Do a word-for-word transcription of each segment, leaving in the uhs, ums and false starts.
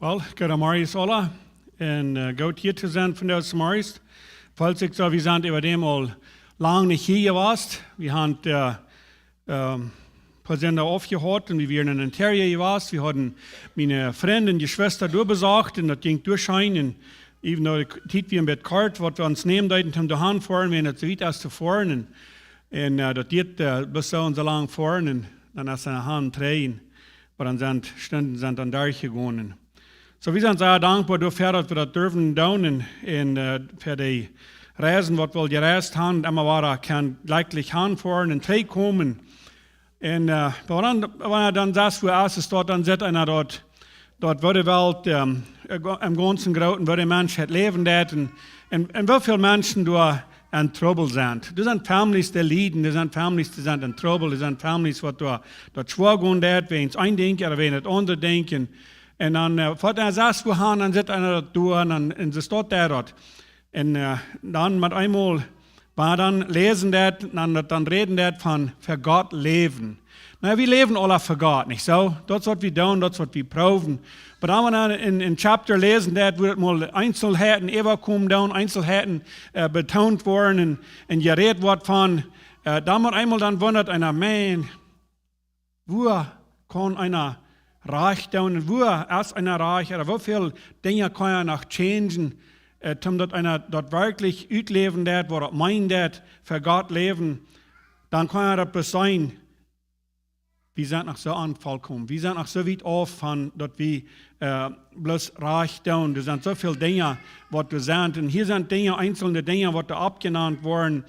Well, goodemorjes aula. Un, äh, goot hia to sennen vondoag zemorjes. Felt sikj soo, wie sent äwa däm aul lang nich hia jewast. Wie haben, äh, ähm, poa Sindach aufjehaut un wie wieren en Ontario jewast. Wie hauden miene Frind un Jeschwista doa besocht un daut jinkj doa scheen. Un even though de Tiet wia een bät kort, waut wie ons nämen deeden, om doa han foaren, wiels daut soo wiet es to foaren. Un, un, äh, daut diet, äh, bloos soo un soo lang foaren. Un dan es eena han trigj. Oba dan sent Stunden sent dan derchjegonen. Soo, wie sent sea dankboa doafäa, daut wie daut durwen doonen un, un, äh, fa de Reisen, waut wie aul jereist haben, emma wada kjennen jlikjlich han foaren un trigjkomen. Un, äh, oba dan, wan eena dan sest, woo es et doa, dan sitt eena doa, doa woo de Welt, ähm, em gaunzen grooten, woo de Menschheit läwen deit un, un, un woo väl Menschen doa en Trubbel sent. Doa sent families, dee lieden, doa sent families, dee sent en Trubbel, doa sent families, waut doa, doa schwoa gonen deit, wäajen een Dinkj ooda wäajen daut aundre Dinkj. Un, un dan, äh, waut eena sest, woo han, dan sitt eena doa doa un dan, un soo steit doa doa. Un, äh, dan met eemol, wan eena dan läsen deit, dan, dan räden deit von fa Gott läwen. Na, wie läwen aula fa Gott, nich soo? Daut es waut wie doonen, daut es waut wie proowen. Oba wan eena dan en, en Chapter läsen deit, wua et mol Eenzelheiten äwakomen doonen, Eenzelheiten, äh, betoont woaren un, un jerät woat von, äh, dan met eemol dan wundat eena, Maun, wua kaun eena rajcht doonen? Wua es eena rajcht? Ooda woo väl Dinja kaun eena noch changen, äh, om daut eena daut werkjlich utläwen deit, waut daut meent deit, fa Gott läwen? Dan kaun eena daut bloos seenen, wie sent noch soo onvolkomen. Wie sent noch soo wiet auf von daut wie, äh, bloos rajcht doonen. Doa sent soo väl Dinja, waut doa sent. Un hia sent Dinja, eenzelne Dinja, waut doa oppjenant woaren.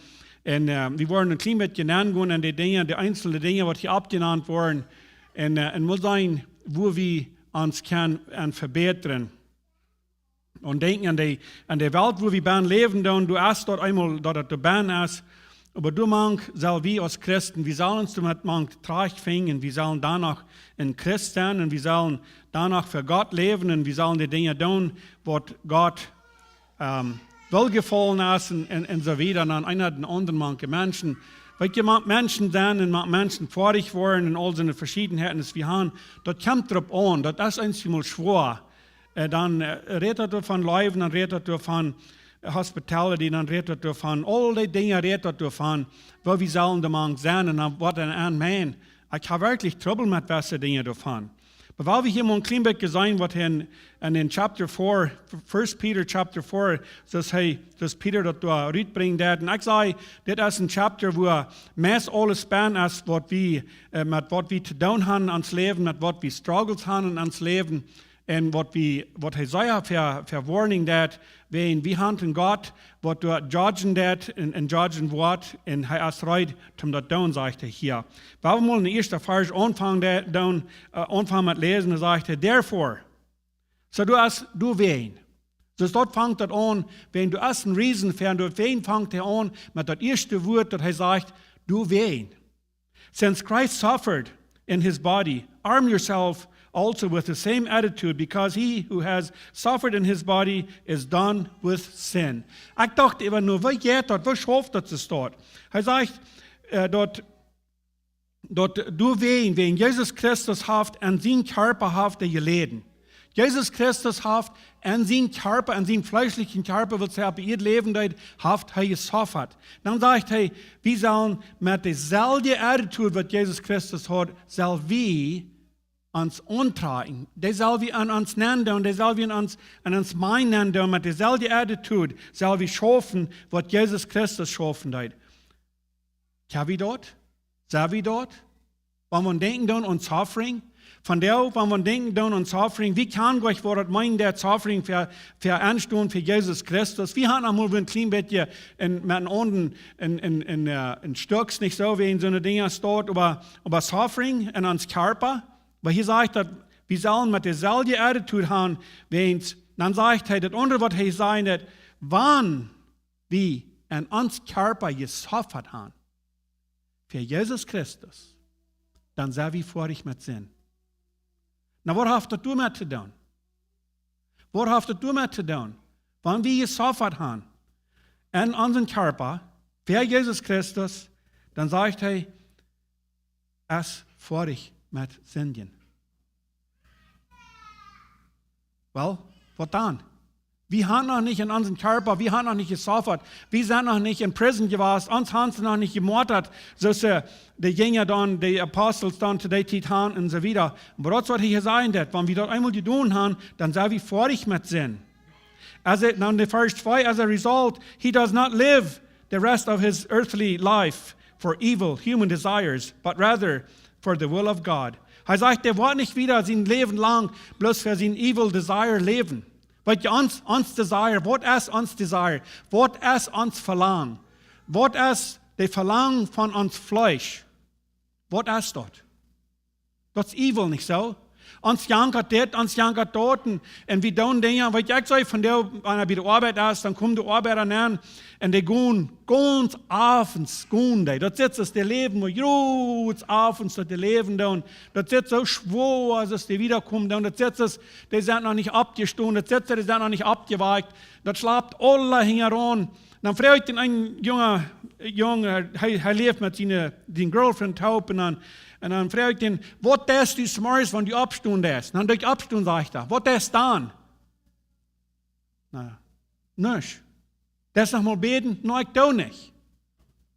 Un, äh, wie woaren een kjlien bät jenant gonen aun de Dinja, de eenzelne Dinja, waut hia oppjenant woaren. Un, äh, un mol seenen, wua wie ons kjennen aun vebätren. Un denkjen aun de, aun de Welt, wua wie bennen läwen doonen, doa es daut eemol, daut et doa bennen es. Oba doa mank sell wie aus Christen, wie sellen ons doa mank trajchtfinjen, wie sellen doano een Christ sennen un wie sellen doano fa Gott läwen un wie sellen de Dinja doonen, waut Gott, ähm, woljefaulen es un, un, un soo wieda. Un dan eena dän aundren mank de Menschen. Weetst, mank Menschen sennen un mank Menschen foadich woaren un aul soone Veschiedenheiten, aus wie han, daut kjemt doaropp aun, daut es eenjemol schwoa. Äh, dan, äh, rät daut doa von Leew, dan rät daut doa von, äh, Hospitality, dan rät daut doa von, aul dee Dinja rät daut doa von, woo wie sellen doa mank sennen un dan waut een aun meent. Ekj hab werkjlich Trubbel met dise Dinja doa von. Oba wie haben hia mol een kjlien bät jeseenen, waut hee en, en, en Chapter four, First Peter Chapter four, soo aus hee, soo aus Peter daut doa rutbrinjen deed. Un ekj saj, dit es een Chapter, wua meist aules bennen es, waut wie, äh, met waut wie to doonen han en ons Läwen, met waut wie Struggles han en ons Läwen. Un waut wie, waut hee sea ver-, vewoarnen deed, wäajen wie han een Gott, waut doa judgen deed un, un judgen woat, un hee es reed om daut to doonen, sajcht hee hia. Wan wie mol en de ieeschte Varsch aunfangen de-, doonen, äh, aunfangen met läsen, dan sajcht hee, therefore. Soo, doa es, doawäajen. Soo, daut fangt daut aun, wäajen doa es een reason fa, un doawäajen fangt hee aun met daut ieeschte Wuat, daut hee sajcht, doawäajen. Since Christ suffered in his body, arm yourself also with the same attitude, because he who has suffered in his body is done with sin. Ekj docht äwa, nu, woo jeit daut, woo schauft daut soo doa? Hee sajcht, äh, daut, daut doawäajen, wäajen Jesus Christus haft en sienen Kjarpa haft hee jeläden. Jesus Christus haft en sienen Kjarpa, en sienen fleeschlichen Kjarpa, waut hee opp Ieed läwen deed, haft hee jesuffat. Dan sajcht hee, wie sellen met deeselwje Attitude, waut Jesus Christus haud, sell wie ons auntrakjen. Dee sell wie aun ons nenn doonen, dee sell wie aun ons, aun ons mind nenn doonen, met deeselwje Attitude sell wie schaufen, waut Jesus Christus schaufen deed. Kjenn wie daut? Sent wie daut? Wan wie denkjen doonen aun suffering, von doa, wan wie denkjen doonen aun suffering, wie kjennen jlikj woat daut meenen, daut suffering fa, fa aunstonen fa Jesus Christus. Wie haben aul mol een kjlien bät en, met een aundren, en, en, en, äh, en Stekj, nich soo, wäajen soone Dinja doa, oba, oba suffering en ons Kjarpa. Oba hia sajcht daut, wie sellen met deeselwje Attitude han, wäajen, dan sajcht hee, daut aundre, waut hee säd, daut, wan wie en ons Kjarpa jesuffat han fa Jesus Christus, dan sent wie foadich met Sind. Na, waut haft daut doamet to doonen? Waut haft daut doamet to doonen? Wan wie jesuffat han en onsen Kjarpa fa Jesus Christus, dan sajcht hee, es foadich met Sindjen. Well, waut dan? Wie haben noch nich en onsen Kjarpa, wie haben noch nich jesuffat, wie sent noch nich en prison jewast, ons haben see noch nich jemoadat, soo aus de Jinja dan, de Apostels dan to dee Tiet haben un soo wieda. Oba daut es waut hee hia sajen deit, wan wie daut eemol jedonen haben, dan sent wie foadich met Sind. As it, now in the verse two, as a result, he does not live the rest of his earthly life for evil human desires, but rather for the will of God. Hee sajcht, hee woat nich wieda sien Läwen lang bloos fa sien evil desire läwen. Weetst du, ons, ons desire, waut es ons desire? Waut es ons Velangen? Waut es de Velangen von ons Fleesch? Waut es daut? Daut es evil, nich soo? Ons jankat dit, ons jankat daut, un, un wie doonen Dinja, weetst du, ekj saj, wan eena bie de Oabeit es, dan komen de Oabeida aun, un dee gonen gaunz aufens, gonen dee. Daut sitt aus dee läwen, woo groot aufens daut dee läwen doonen. Daut sitt soo schwoa, aus dee wiedakomen doonen. Daut sitt aus, dee sent noch nich oppjestonen. Daut sitt, dee sent noch nich oppjewakjt. Daut schlapt aula hinjaraun. Dan fruach ekj dän eenen Jung, Jung, hee, hee läft met siene, siene Girlfriend toop un dan, un dan fruach ekj dän: "Waut deist du zemorjes, wan du oppstonen deist?" Dan deed ekj oppstonen, sajcht hee. "Waut deist dan?" "Na, nuscht." "Deist noch mol bäden?" "Nä, ekj doo nich."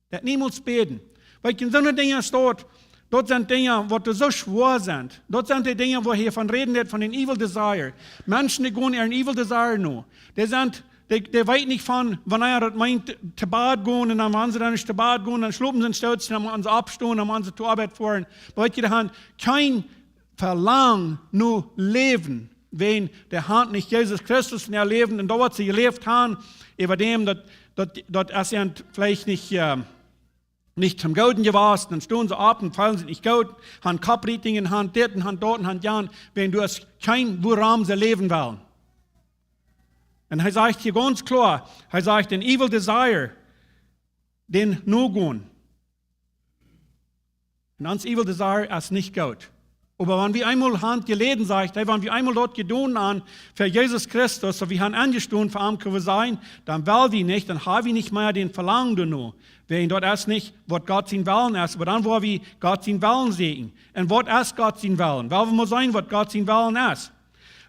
Dee niemols bäden. Weetst du, soone Dinja es daut, daut sent Dinja, waut soo schwoa sent. Daut sent dee Dinja, wua hee von räden deit, von dän evil desire. Menschen, dee gonen äaren evil desire no. Dee sent, dee, dee weeten nich von, wanea daut meent to Bad gonen, un dan, wan see dan nich to Bad gonen, dan schlopen see stoot, dan motten see oppstonen, dan motten see to Oabeit foaren. Oba weetst du, dee haben kjeen Velangen no Läwen, wan dee haben nich Jesus Christus en äa Läwen, un daut, waut see jeläft haben, äwa däm, daut, daut, daut es an veleicht nich, äh, nich toom Gooden jewast, dan stonen see opp un feelen sikj nich goot, haben Kopprietungen, haben dit un haben daut un haben jant, wan doa es kjeen, wuarom see läwen wellen. Un hee sajcht hia gaunz kloa, hee sajcht, een evil desire, dän nogonen. Un ons evil desire es nich goot. Oba wan wie eemol haben jeläden, sajcht hee, wan wie eemol daut jedonen haben fa Jesus Christus, daut wie haben aunjestonen fa am, kjenn wie sajen, dan well wie nich, dan hab wie nich mea dän Velangen doano. Wäajen daut es nich, waut Gott sien Wellen es, oba dan woa wie Gott sien Wellen sieekjen. Un waut es Gott sien Wellen? Well wie mol seenen, waut Gott sien Wellen es.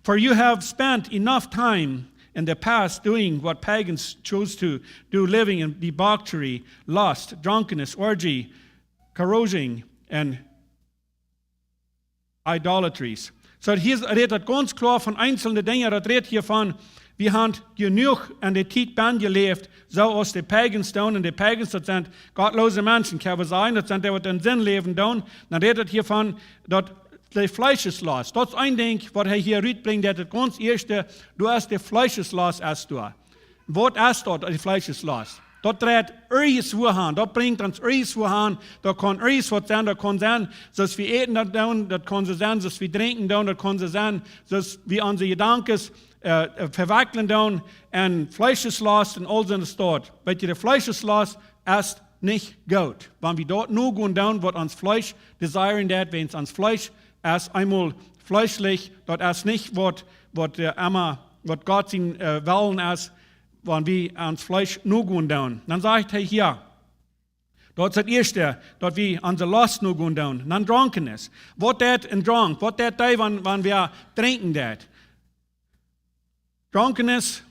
For you have spent enough time in the past doing what pagans chose to do, living in debauchery, lust, drunkenness, orgy, carousing, and idolatries. Soo, hia rät daut gaunz kloa von eenzelne Dinja. Daut rät hia von, wie haben jenuach en de Tiet bennen jeläft, soo aus de Pagans doonen. Un de Pagans, daut sent gottloose Menschen, kjenn wie sajen. Daut sent dee, waut en Sind läwen doonen. Dan rät daut hia von, daut de Fleescheslost. Daut es een Dinkj, waut hee hia rutbrinjt, daut daut gaunz ieeschte, doa es de Fleescheslost es doa. Waut es daut, de Fleescheslost? Daut dreit irjentwua han, daut brinjt ons irjentwua han, daut kaun irjent waut sennen, daut kaun sennen, soo aus wie äten daut doonen, daut kaun soo sennen, soo aus wie drinkjen doonen, daut kaun soo sennen, soo aus wie onse Jedanken, äh, äh, vewakjlen doonen, un Fleescheslost un aul soone Dinja. Weetst du, de Fleescheslost es nich goot. Wan wie daut nogonen doonen, waut ons Fleesch desiren deit, wäajen ons Fleesch es eemol fleeschlich, daut es nich waut, waut, äh, emma, waut Gott sien, äh, Wellen es, wan wie ons Fleesch nogonen doonen. Dan sajcht hee hia, daut es daut ieeschte, daut wie onse Lost nogonen doonen. Dan drunkenness. Waut deit een drunk? Waut deit dee, wan, wan wie drinkjen doonen? Drunkenness,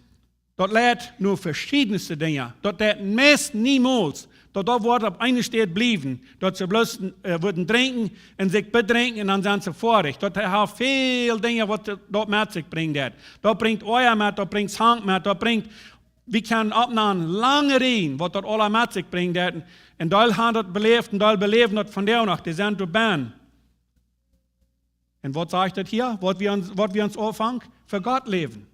daut leit no veschiedne Dinja. Daut deit meist niemols, daut daut woat opp eene Städ bliewen, daut see bloos, äh, woaren drinkjen un sikj bedrinkjen un dan sent see foadich. Daut haft väl Dinja, waut daut met sikj brinjt. Daut brinjt Oaja met, daut brinjt Zank met, daut brinjt, wie kjennen opp ne lange Rieej, waut daut aula met sikj brinjt. Un, un deel haben daut beläft un deel beläwen daut vondoag noch, dee sent doa bennen. Un waut sajcht daut hia? Waut wie ons, waut wie ons aunfangen? Fa Gott läwen.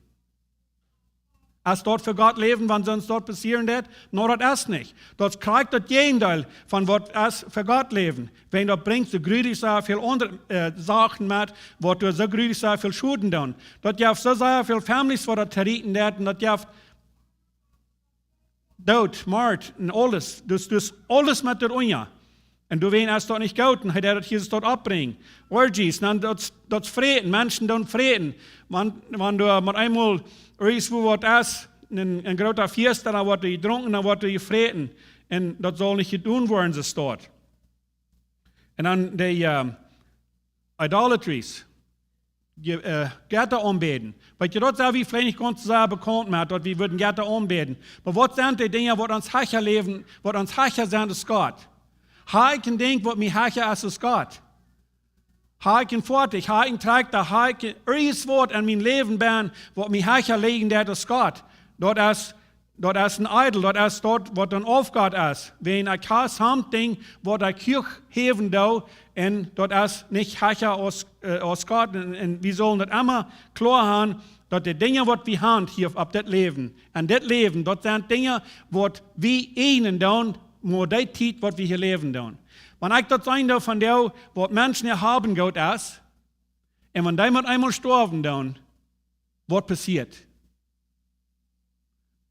Es daut fa Gott läwen, wan soo waut passieren deit? Nä, daut es nich. Daut es krakjt daut Jäajendeel von waut es fa Gott läwen. Wäajen daut brinjt soo grulich soo väl aundre, äh, Sachen met, waut doa soo grulich soo väl Schoden doonen. Daut jeft soo, soo väl Families, waut daut zerrieten deit, un daut jeft Doot, Mord un aules. Daut, daut aules met doa unja. Un doawäajen es daut nich goot. Un hee deit daut hia soo oppbrinjen. Orgies, dan daut, daut Fräten, Menschen doonen fräten. Wan, wan doa mau eemol irjentwua waut es, een, een groota Fiesta, dan woat doa jedrunken, dan woat doa jefräten. Un daut saul nich jedonen woaren, soo steit. Un dan de, äh, idolatries. Jetta aunbäden. Wiels daut sent wie veleicht nich gaunz soo bekaunt met, daut wie wudden Jetta aunbäden. Oba waut sent dee Dinja, waut ons hecha läwen, waut ons hecha sent aus Gott? Ha ekj een Dinkj, waut mie hecha es aus Gott? Ha ekj een Foatich, ha ekj een Trakjta, ha ekj irjent waut en mien Läwen benn, waut mie hecha läwen deit aus Gott? Daut es, daut es een Idol, daut es daut, waut een Aufgott es. Wan ekj ha something, waut ekj huach häwen doo, un daut es nich hecha aus, äh, aus Gott. Un, un wie sellen daut emma kloa haben, daut dee Dinja, waut wie haben hia opp dit Läwen, en dit Läwen, daut sent Dinja, waut wie eejnen doonen, mau dee Tiet, waut wie hia läwen doonen. Wan ekj daut seenen doo von dee, waut Menschen äa Hab un Goot es, un wan dee mau eemol stoawen doonen, waut passieet?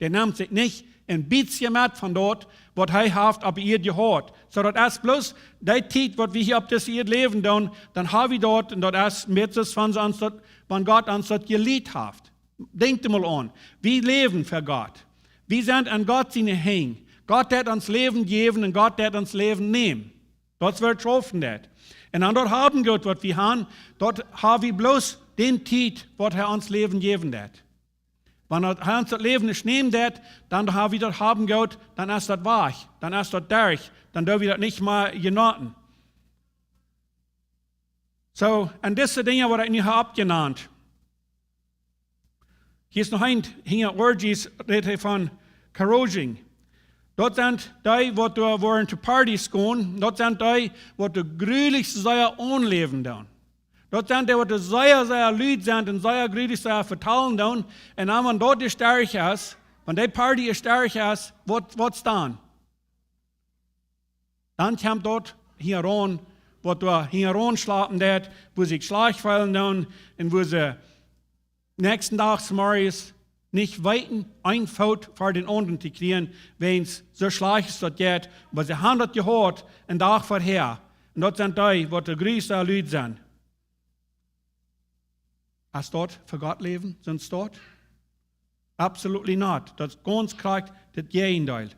Dee nemt sikj nich een bät met von daut, waut hee haft opp de Ieed jehaut. Soo daut es bloos dee Tiet, waut wie hia opp dise Ieed läwen doonen, dan ha wie daut, un daut es met soo, wan see ons daut, wan Gott ons daut jelieet haft. Denkjt mol aun, wie läwen fa Gott. Wie sent en Gott siene Henj. Gott deit ons Läwen jäwen un Gott deit ons Läwen nämen. Daut es, woo et schaufen deit. Un dan daut Hab un Goot, waut wie haben, daut ha wie bloos dee Tiet, waut hee ons Läwen jäwen deit. Wan hee ons daut Läwen nich nämen deit, dan ha wie daut Hab un Goot, dan es daut wajch, dan es daut derch, dan doo wie daut nich mea jenoten. Soo, un dise Dinja, waut ekj nu hab oppjenant, hia es noch een, hinja orgies rät hee von carousing. Daut sent dee, waut doa woaren to parties gonen. Daut sent dee, waut doa grulich sea aunläwen doonen. Daut sent dee, waut doa sea, sea lud sent un sea grulich sea vetalen doonen. Un dan, wan daut de Sterch es, wan dee Party de Sterch es, waut, waut es dan? Dan kjemt daut hinjaraun, waut doa hinjaraun schlapen deit, woo see sikj schlajcht feelen doonen, un woo see näakjsten Dach zemorjes nich weeten, een Foot ver dän aundren to kjrieen, wiels soo schlajcht es daut jeit, oba see haben daut jehaut, een Dach verhäa. Un daut sent dee, waut de grulich sea lud sent. Es daut fa Gott läwen, sent daut? Absolutely not. Daut es gaunz krakjt daut Jäajendeel.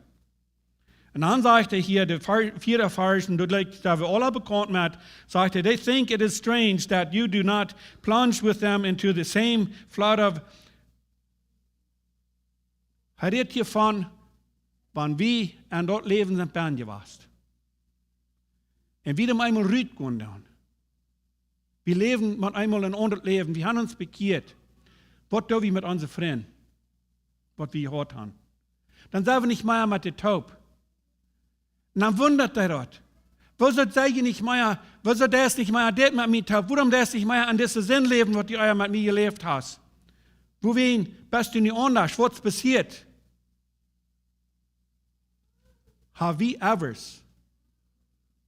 Un dan sajcht hee hia, de Var-, vieede Varsch, un daut lijkt, daut wie aula bekaunt met, sajcht hee, "They think it is strange that you do not plunge with them into the same flood of." Hee rät hia von, wan wie en daut Läwen sent benn jewast. Un wie dan eemol rutgonen doonen. Wie läwen met eemol een aundret Läwen. Wie haben ons bekjieet. Waut doo wie met onse Frind? Waut wie jehaut haben. Dan sent wie nich mea met dee toop. Un dan wundat hee daut. Wuarom sent jie nich mea, wuarom deist nich mea dit met mie toop? Wuarom deist nich mea aun dise Sind läwen, waut du ea met mie jeläft hast? Wuarom best du nu aundasch? Waut es passieet? Ha wie ever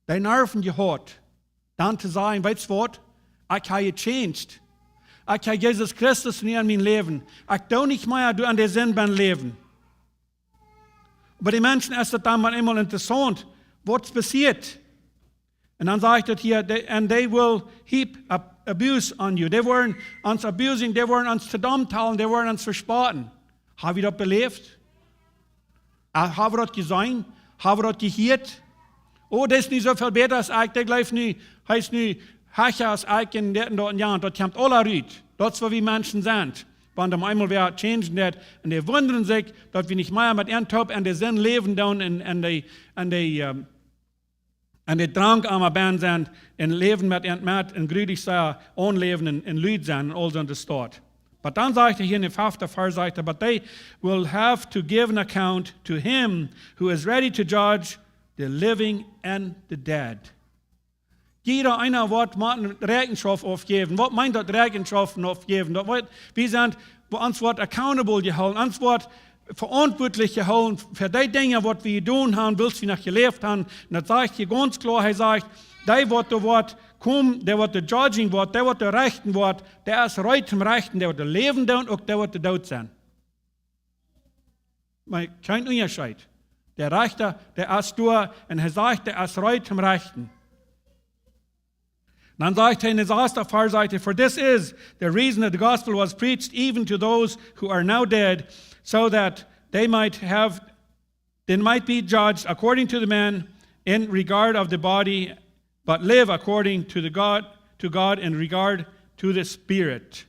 dee Nerven jehaut, dan to sajen, weetst waut? Ekj hab jechanged. Ekj hab Jesus Christus nu en mien Läwen. Ekj doo nich mea derch de Sind benn läwen. Oba dee Menschen es daut dan mau eemol interessaunt, waut passieet. Un dan sajcht daut hia, they, "And they will heap ab-, abuse on you." Dee woaren ons abusing, dee woaren ons to domm talen, dee woaren ons vespotten. Hab wie daut beläft? Ah, hab wie daut jeseenen? Hab wie daut jehieet? Oh, dee es nu soo väl bäta aus ekj, dee jleeft nu, hee es nu hecha aus ekj un dit un daut un jant. Daut kjemt aula rut. Daut es, woo wie Menschen sent. Wan dan eemol wäa changen deit, un dee wundren sikj, daut wie nich mea met an toop en de Sind läwen doonen un, un dee, un dee, ähm, un dee Drunk aum benn sent un läwen met an met un grulich sea aunläwen un, un lud sent un aul soone Stoff. Oba dan sajcht hee hia en dän feften Varsch, sajcht hee, "But they will have to give an account to him who is ready to judge the living and the dead." Jieda eena woat motten Rechenschoft aufjäwen. Waut meent daut, Rechenschoft aufjäwen? Daut woat, wie sent, woo ons woat accountable jehoolen, ons woat veauntwuatlich jehoolen fa dee Dinja, waut wie jedonen haben, wiels wie noch jeläft haben. Un daut sajcht hia gaunz kloa, hee sajcht, dee waut doa woat komen, dee waut doa judging woat, dee waut doa rechten woat, dee es reed toom rechten, dee waut doa läwen deit, uk dee waut doa doot sent. Mau kjeen Unjascheet. De Rechta, dee es doa, un hee sajcht, dee es reed toom rechten. Dan sajcht hee en dän sasten Varsch, sajcht hee, "For this is the reason that the gospel was preached even to those who are now dead, so that they might have, they might be judged according to the man in regard of the body, but live according to the God, to God in regard to the Spirit.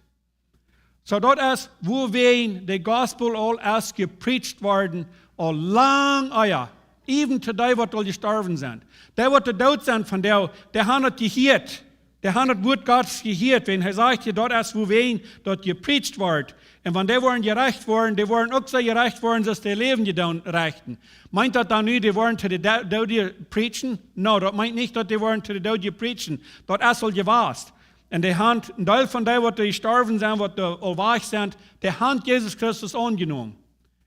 So daut es, wuawäajen de Gospel aul es gepreacht worden, aul lang ea, even to dee, waut aul jestorwen sent. Dee, waut doot sent von dee, dee haben daut jehieet. Dee haben daut Wuat Gottes jehieet, wan hee sajcht hia, daut es, wuawäajen daut gepreacht woat. Un wan dee woaren jerecht woaren, dee woaren uk soo jerecht woaren, soo aus dee Läwende rechten. Meent daut dan nu, dee woaren to de Do-, Doodje preachen? No, daut meent nich, daut dee woaren to de Doodje preachen. Daut es aul jewast. Un dee haben, een Deel von dee, waut doa jestorwen sent, waut doa aul wajch sent, dee haben Jesus Christus aunjenomen.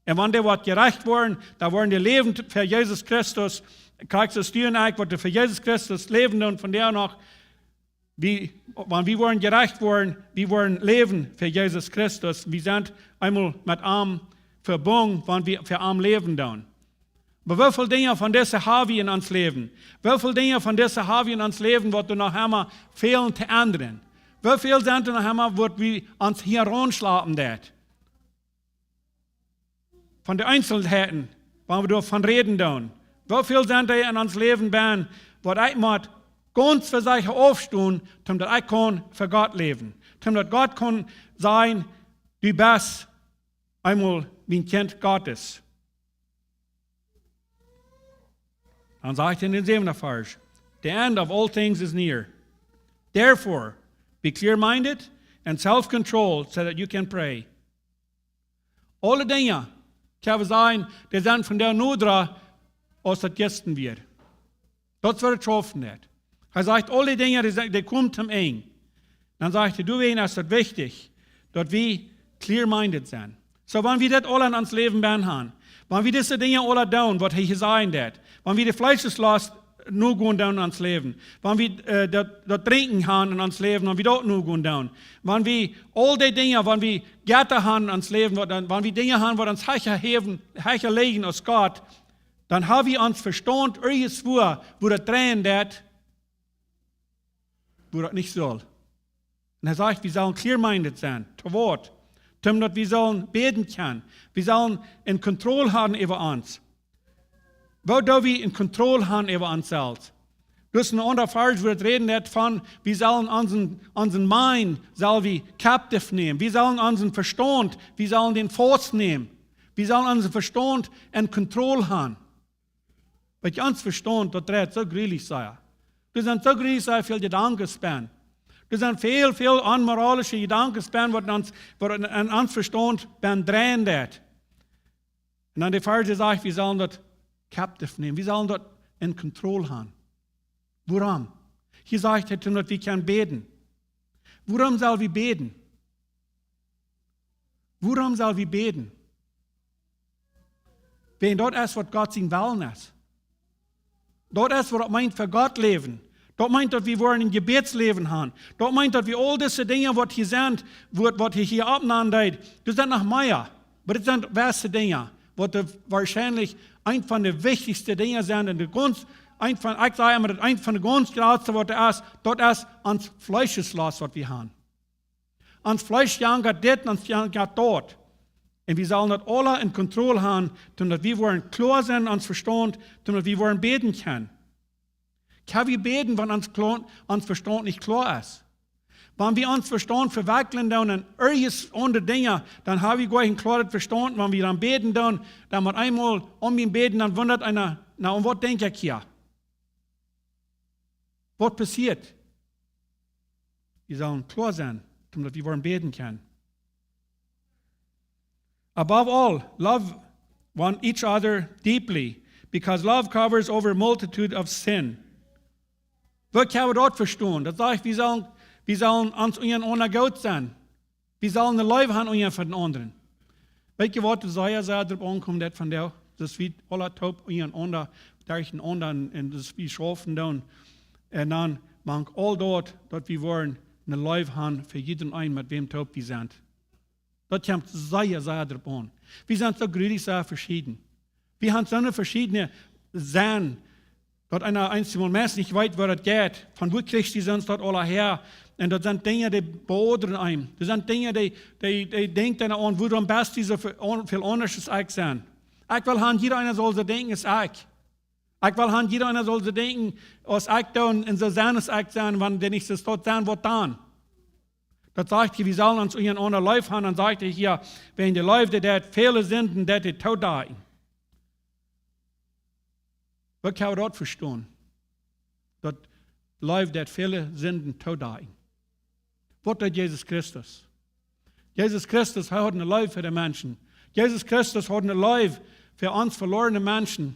Un wan dee woaren jerecht woaren, dan woaren dee läwen t-, fa Jesus Christus. Krakjt soo aus du un ekj, waut doa fa Jesus Christus läwen doonen, von dee noch, wie, wan wie woaren jerecht woaren, wie woaren läwen fa Jesus Christus. Wie sent eemol met am vebungen, wan wie fa am läwen doonen. Oba woo väl Dinja von dise haben wie en ons Läwen? Woo väl Dinja von dise haben wie en ons Läwen, waut wie noch emma fälen to endren? Woo väl sent doa noch emma, waut wie ons hia aunschlapen deit? Von de Eenselheiten, wan wie doavon räden doonen. Woo väl sent doa en ons Läwen benn, waut ekj mott gaunz fa sikj aufstonen, om daut ekj kaun fa Gott läwen? Om daut Gott kaun sajen, du best eemol mien Kjint Gottes. Dan sajcht hee en dän säwenden Varsch, "The end of all things is near. Therefore, be clear-minded and self-controlled so that you can pray." Aule Dinja, ekj wudd sajen, dee sent vondoag noda aus daut jistren wia. Daut es waut et schaufen deit. Hee sajcht, aule Dinja, dee, dee komen tom Enj. Dan sajcht hee, doawäajen es daut wichtich, daut wie clear-minded sent. So, wan wie daut aula en ons Läwen benn haben, wan wie dise Dinja aula doonen, waut hee hia sajen deit, wan wie de Fleescheslost nogonen doonen en ons Läwen, wan wie, äh, daut, daut Drinkjen haben en ons Läwen, wan wie daut nogonen doonen, wan wie aul dee Dinja, wan wie Jetta haben en ons Läwen, waut, wan wie Dinja haben, waut ons hecha häwen, hecha lijen aus Gott, dan haben wie ons Vestaunt irjent wua, wua daut dreien deit, wua daut nich saul. Un hee sajcht, wie sellen clear-minded sennen. To waut? Om daut wie sellen bäden kjennen. Wie sellen eene Kontroll haben äwa ons. Woo doo wie eene Kontroll haben äwa ons selfst? Daut es een aundra Varsch, wua et räden deit von, wie sellen onsen, onsen mind, sell wie captive nämen. Wie sellen onsen Vestaunt, wie sellen dän faust nämen. Wie sellen onsen Vestaunt en Kontroll haben. Wiels ons Vestaunt, daut dreit soo grulich sea. Doa sent soo grulich sea väl Jedanken benn. Doa sent väl, väl onmoralische Jedanken benn, waut ons, waut en, en ons Vestaunt benn dreien deit. Un dan de Varsch sajcht, wie sellen daut captive nämen. Wie sellen daut en Kontroll haben. Wuarom? Hia sajcht hee, om daut wie kjennen bäden. Wuarom sell wie bäden? Wuarom sell wie bäden? Wiels daut es, waut Gott sien Wellen es. Daut es, waut daut meent, fa Gott läwen. Daut meent, daut wie woaren een Jebädsläwen haben. Daut meent, daut wie aul dise Dinja, waut hia sent, waut, waut hee hia oppnämen deed, doa sent noch mea. Oba daut sent beste Dinja, waut doa woarschienlich eent von de wichtichste Dinja sent. Un de gaunz, eent von, ekj saj emma, daut eent von de gaunz jratste, waut doa es, daut es ons Fleescheslost, waut wie haben. Ons Fleesch jankat dit, ons jankat daut. Un wie sellen daut aula en Kontroll haben, om daut wie woaren kloa sennen, ons Vestaunt, om daut wie woaren bäden kjennen. Kjenn wie bäden, wan ons kloa, ons Vestaunt nich kloa es? Wan wie ons Vestaunt vewakjlen doonen en irjent aundre Dinja, dan haben wie goanich een kloaret Vestaunt. Wan wie dan bäden doonen, dan met eemol om wie bäden, dan wundat eena, na, om waut denkj ekj hia? Waut passieet? Wie sellen kloa sennen, om daut wie woaren bäden kjennen. Above all, love one each other deeply, because love covers over a multitude of sin. Woo kjenn wie daut vestonen? Daut sajcht, wie sellen, wie sellen ons unjarenaunda goot sennen. Wie sellen eene Leew haben, unja fa dän aundren. Weetst du waut, sea, sea doaropp aunkjemt, daut von doa, daut wie aula toop unjarenaunda, derchenaunda un, un daut wie schaufen doonen. Un dan mank aul daut, daut wie woaren eene Leew haben fa jieda eenen, met wäm toop wie sent. Daut kjemt sea, sea doaropp aun. Wie sent soo grulich sea veschieden. Wie haben soone veschiedne Senn, daut eena eenjemol meist nich weet, woo daut jeit. Von wua kjrichst du sonst daut aula häa? Un daut sent Dinja, dee bodren eenem. Daut sent Dinja, dee, dee, dee denkjt eena aun, wuarom best du soo ve-, aun-, väl aundasch aus ekj sie? Ekj well han, jieda eena saul soo denkjen aus ekj. Ekj well han, jieda eena saul soo denkjen aus ekj doo un soo sennen aus ekj sie, wan dee nich soo staut sent, waut dan? Daut sajcht hia, wie sellen ons unjarenaunda leef haben. Dan sajcht hee hia, wäajen de Leew deit väle Sinden, deit dee toodakjen. Woo kjenn wie daut vestonen? Daut Leew deit väle Sinden toodakjen. Waut deed Jesus Christus? Jesus Christus, hee haud eene Leew fa de Menschen. Jesus Christus haud eene Leew fa ons veloarne Menschen.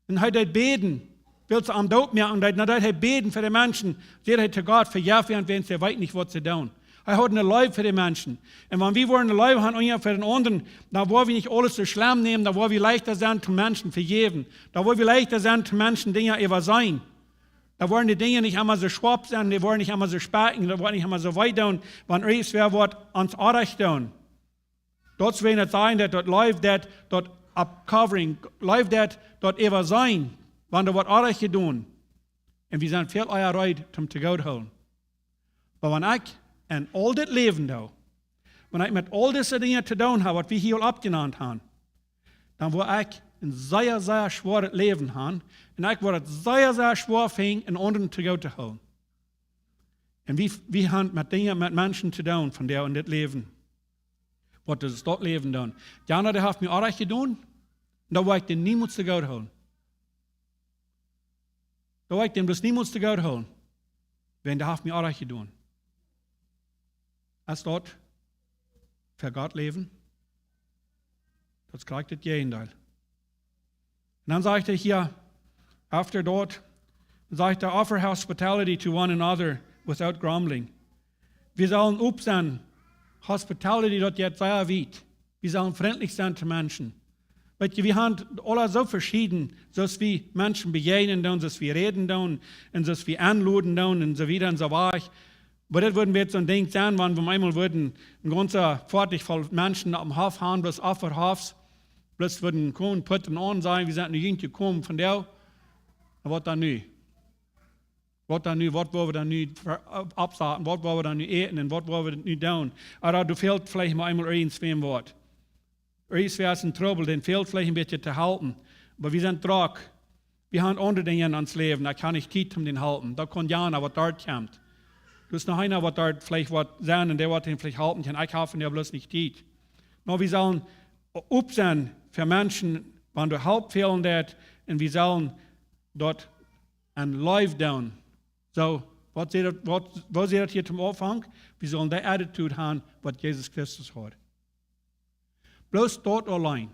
Un hee deed bäden, wiels see am doot moaken deeden, dan deed hee bäden fa de Menschen. Säd hee to Gott: "Vejeff an, wiels see weeten nich, waut see doonen." Hee haud eene Leew fa de Menschen. Un wan wie woaren eene Leew haben, unja, fa dän aundren, dan woa wie nich aules soo schlemm nämen, dan woa wie leichta sennen, to Menschen vejäwen. Dan woa wie leichta sennen, to Menschen Dinja äwaseenen. Dan woaren de Dinja nich emma soo schwoap sennen, dee woaren nich emma soo spekjen, daut woat nich emma soo wee doonen, wan irjentwäa woat ons Onrajcht doonen. Daut es, wan et sajcht, daut, daut Leew deit, daut upcovering, Leew deit, daut äwaseenen, wan doa woat Onrajcht jedonen. Un wie sent väl ea reed, om to goot hoolen. Oba wan ekj en aul dit Läwen doo, wan ekj met aul dise Dinja to doonen hab, waut wie hia aul oppjenant haben, dan woa ekj een sea, sea schwoaret Läwen haben. Un ekj woa et sea, sea schwoa finjen, een aundren to goot to hoolen. Un wie, wie haben met Dinja, met Menschen to doonen, von dee en dit Läwen. Waut es daut Läwen dan? Jana, dee haft mie Onrajcht jedonen, un dan woa ekj dän niemols to goot hoolen. Dan woa ekj dän bloos niemols to goot hoolen, wan dee haft mie Onrajcht jedonen. Es daut fa Gott läwen? Daut es krakjt daut Jäajendeel. Un dan sajcht hee hia, after daut, dan sajcht hee: "Offer hospitality to one another without grumbling." Wie sellen op sennen, hospitality, daut jeit sea wiet. Wie sellen frintlich sennen to Menschen. Weet jie, wie haben aula soo veschieden, soo aus wie Menschen bejäajnen doonen, soo aus wie räden doonen, un soo aus wie enloden doonen, un soo wieda un soo wieda. Oba daut wudd wie soon Dinkj sennen, wan wie eemol wudden een gaunzet Foatich voll Menschen oppem Hoff haben, bloos Offerhoffs, bloos wudden komen, putten aun, sajen: "Wie sent nu hia jekomen von doa." Un waut dan nu? Waut dan nu? Waut woa wie dan nu ver-, opp-, oppsaten? Waut woa wie dan nu äten? Un waut woa wie nu doonen? Oba doa fält veleicht mau eemol irjentwäm waut. Irjentwäa es en Trubbel, dän fält veleicht een bät to halpen. Oba wie sent drock. Wie haben aundre Dinja en ons Läwen. Ekj hab nich Tiet om dän to halpen. Daut kaun Jana, waut doa kjemt. Doa es noch eena, waut doa veleicht waut sennen un dee woat am veleicht halpen kjennen. Ekj hab von dee bloos nich Tiet. Mau wie sellen op sennen fa Menschen, wan doa Help fälen deit, un wie sellen daut en Leew doonen. Soo, waut sajcht daut, waut, waut sajcht daut hia toom Aunfank? Wie sellen dee Attitude haben, waut Jesus Christus haud. Bloos daut auleen.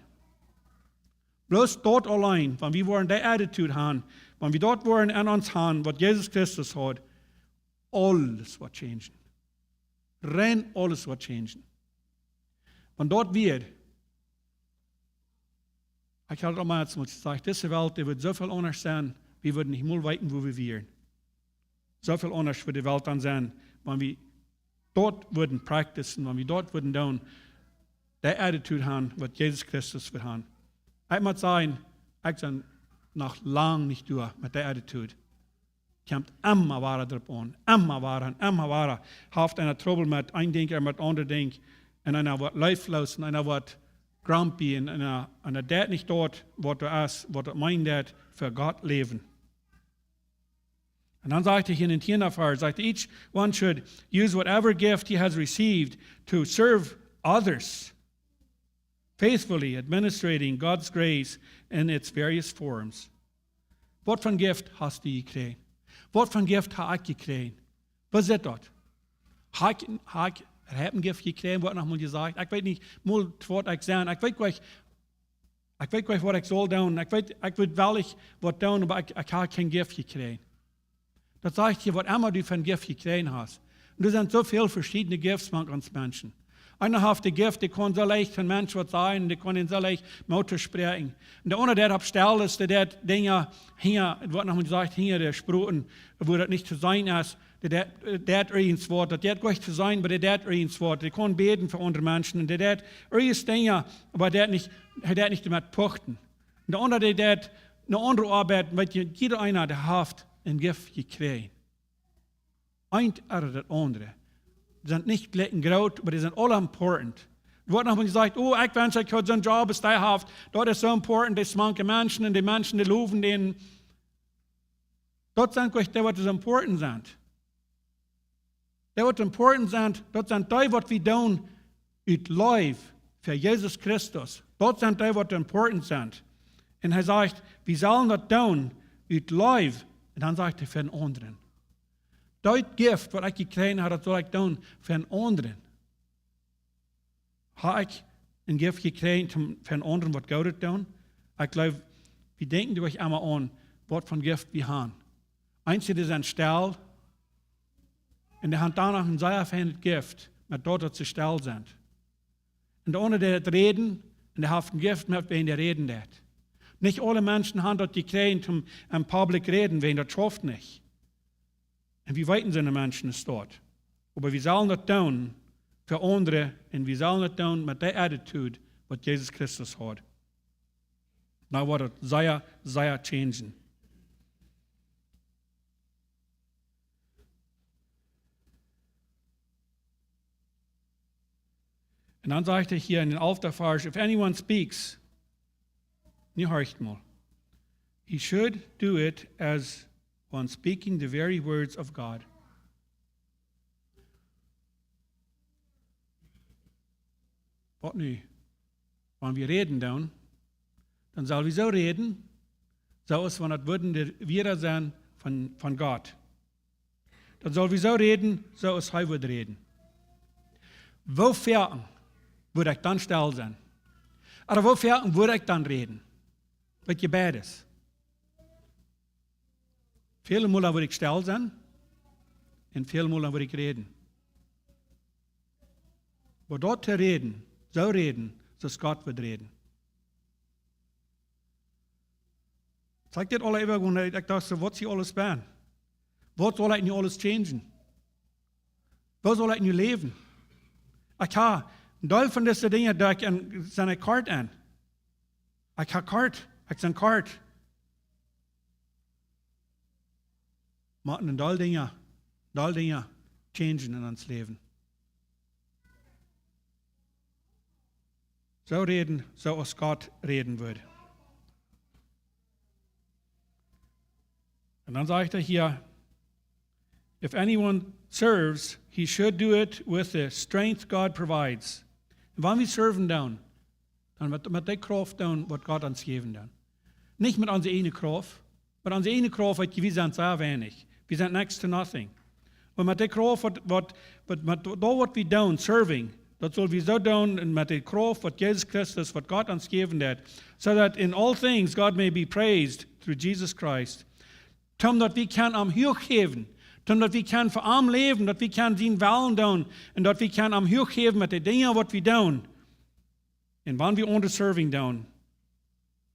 Bloos daut auleen, wan wie woaren dee Attitude haben, wan wie daut woaren aun ons haben, waut Jesus Christus haud, aules woat changen. Rein aules woat changen. Wan daut wia, ekj hab daut aul mau jesajcht, dise Welt, dee wudd soo väl aundasch sennen, wie wudden nich mol weeten, wua wie wieren. Soo väl aundasch wudd de Welt dan sennen, wan wie daut wudden practicen, wan wie daut wudden doonen, dee Attitude haben, waut Jesus Christus wudd haben. Ekj mott sajen, ekj sie noch lang nich derch met dee Attitude. Kjemt emma wada doaropp aun, emma wada un emma wada. Haft eena Trubbel met een Dinkj, met aundre Dinkj, un eena woat leefloos, un eena woat grumpy, un eena, un eena deit nich daut, waut doa es, waut daut meent, daut fa Gott läwen. Un dan sajcht hee hia en dän tieenden Varsch, sajcht hee: "Each one should use whatever gift he has received to serve others, faithfully administrating God's grace in its various forms." Waut fa Gift hast du jekjräajen? Waut fa Gift hab ekj jekjräajen? Waut es daut? Hab ekj, hab ekj, hab ekj een Gift jekjräajen, woat noch mol jesajcht. Ekj weet nich mol, waut ekj sie. Ekj weet nich, ekj weet nich, waut ekj saul doonen. Ekj weet, ekj weet, well ekj waut doonen, oba ekj, ekj hab kjeen Gift jekjräajen. Daut sajcht hia, waut emma du fa een Gift jekjräajen hast. Un doa sent soo väl veschiedne Gifts mank ons Menschen. Eena haft de Gift, dee kaun soo leicht een Mensch waut sajen, dee kaun am soo leicht Moot toospräakjen. Un de aundra, dee opp stell es, dee deit Dinja hinja, et woat noch mol jesajcht, hinja de Sproten, wua daut nich to seenen es, dee deit, dee deit irjentwaut, daut deit goot to seenen, oba dee deit irjentwaut. Dee kaun bäden fa aundre Menschen un dee deit irjent Dinja, oba dee deit nich, hee deit nich doamet puchten. Un de aundra, dee deit eene aundre Oabeit, weet jie, jieda eena, dee haft een Gift jekjräajen. Eent ooda daut aundre. Dee sent nich jlikj groot, oba dee sent aula important. Doa woat noch mol jesajcht: "Oh, ekj wensch, ekj haud soon Job aus dee haft. Daut es soo important, dee smanke Menschen un dee Menschen, dee lowen dän." Daut sent goanich dee, waut soo important sent. Dee waut important sent, daut sent dee waut wie doonen ut Leew fa Jesus Christus. Daut sent dee waut important sent. Un hee sajcht, wie sellen daut doonen ut Leew. Un dan sajcht hee, fa eenen aundren. Daut Gift waut ekj jekjräajen hab, daut saul ekj doonen fa eenen aundren. Hab ekj een Gift jekjräajen toom fa eenen aundren waut Goodet doonen? Ekj jleew, wie denkjen doa emma aun, waut fa Gift wie haben. Eenje, dee sent stell, un dee haben dan noch een sea feinet Gift, met daut daut see stell sent. Un de aundre, dee daut räden, un dee haft een Gift met wäajen dee räden deit. Nich aule Menschen haben daut jekjräajen toom em public räden, wäajen daut schauft nich. Un wie weeten, soone Menschen es daut. Oba wie sellen daut doonen fa aundre, un wie sellen daut doonen met dee attitude waut Jesus Christus haud. Dan woat daut sea, sea changen. Un dan sajcht hee hia en dän alften Varsch, if anyone speaks, nu horcht mol, he should do it as one speaking the very words of God. Waut nu? Wan wie räden doonen, dan sell wie soo räden, soo aus wan daut wudden de Wieed sennen von, von Gott. Dan sell wie soo räden, soo aus hee wudd räden. Woo foaken wudd ekj dan stell sennen? Ooda woo foaken wudd ekj dan räden? Daut jeft beides. Väle Mol wudd ekj stell sennen un väle Mol wudd ekj räden. Oba daut to räden, soo räden, soo aus Gott wudd räden. Saj ekj dit aul äwa, un ekj docht soo, waut es hia aules bie? Waut saul ekj nu aules changen? Woo saul ekj nu läwen? Ekj hab een Deel von dise Dinja, daut ekj en, sent ekj kort aun. Ekj hab kort, ekj sie kort. Motten een Deel Dinja, Deel Dinja changen en ons Läwen. Soo räden, soo aus Gott räden wudd. Un dan sajcht hee hia, if anyone serves, he should do it with the strength God provides. Un wan wie serven doonen, dan met, met dee Krauft doonen waut Gott ons jäwen deit. Nich met onse ieejne Krauft, met onse ieejne Krauft, weet jie, wie sent sea weinich. Wie sent next to nothing. Oba met dee Krauft waut, waut, waut, met daut waut wie doonen, serving, daut sell wie soo doonen un met dee Krauft waut Jesus Christus, waut Gott ons jäwen deit, so that in all things God may be praised through Jesus Christ. Toom daut wie kjennen am huach häwen, toom daut wie kjennen fa am läwen, daut wie kjennen sienen Wellen doonen un daut wie kjennen am huach häwen met dee Dinja waut wie doonen. Un wan wie aundre serving doonen,